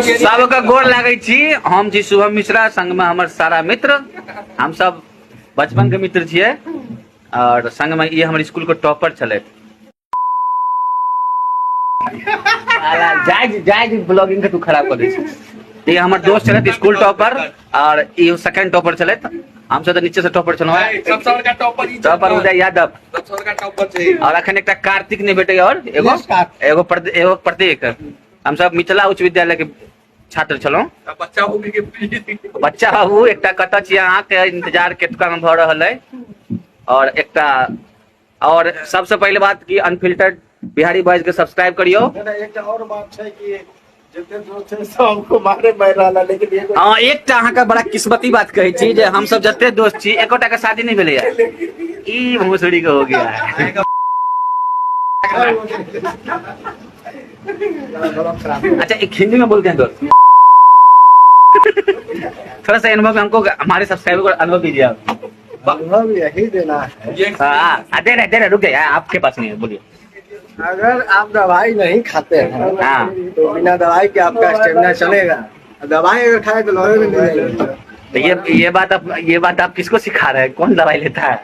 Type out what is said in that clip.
सबके गोर लागै छी। हम छी शुभम मिश्रा, संगमे हमर सारा मित्र। हम सब बचपन के मित्र छियै और संगमे ई हमर स्कूल के टॉपर छलथि। जाय जाय, ब्लॉगिंग के तू खराब कर दै छी। ई हमर दोस्त छलथि, स्कूल टॉपर, और ई सेकंड टॉपर छलथि। हम सब तऽ नीचे से टॉपर छलहुँ। सबसँ बड़का टॉपर ई। टॉपर उदय यादव। सबसँ बड़का टॉपर छै। और अखन एकटा कार्तिक नहि भेटैया और एगो एगो एगो प्रतीक। हम सब मिथिला उच्च विद्यालय के छात्र छलहुँ। बच्चा बाबू के। बच्चा बाबू एकटा कतऽ छी? अहाँके इंतजार केतुका में भऽ रहल अइ। और एकटा और सबसे पहिले बात की अनफिल्टर्ड बिहारी बॉयज के सब्सक्राइब करियौ। एकटा और बात छै कि जते दोस्त छै सबको मारे मारि रहल है, लेकिन एगो हँ, एकटा अहाँके बड़ा किस्मती बात कहै छी जे हमसब जते दोस्त छी, एकोटा के शादी नहि भेलैया, ई भोसड़ी के हो गया है। अच्छा, एक हिंदी में बोलते हैं दोस्त, थोड़ा सा अनुभव हमको, हमारे सब्सक्राइबर को अनुभव दीजिए आप। अनुभव यही देना है। हाँ, दे रहे, दे रहे, रुक गए, आपके पास नहीं है, बोलिए। अगर आप दवाई नहीं खाते हैं तो बिना दवाई के आपका स्टेमिना चलेगा। दवाई अगर खाए तो लोहे में नहीं जाएगा। तो ये बात आप किसको सिखा रहे हैं? कौन दवाई लेता है?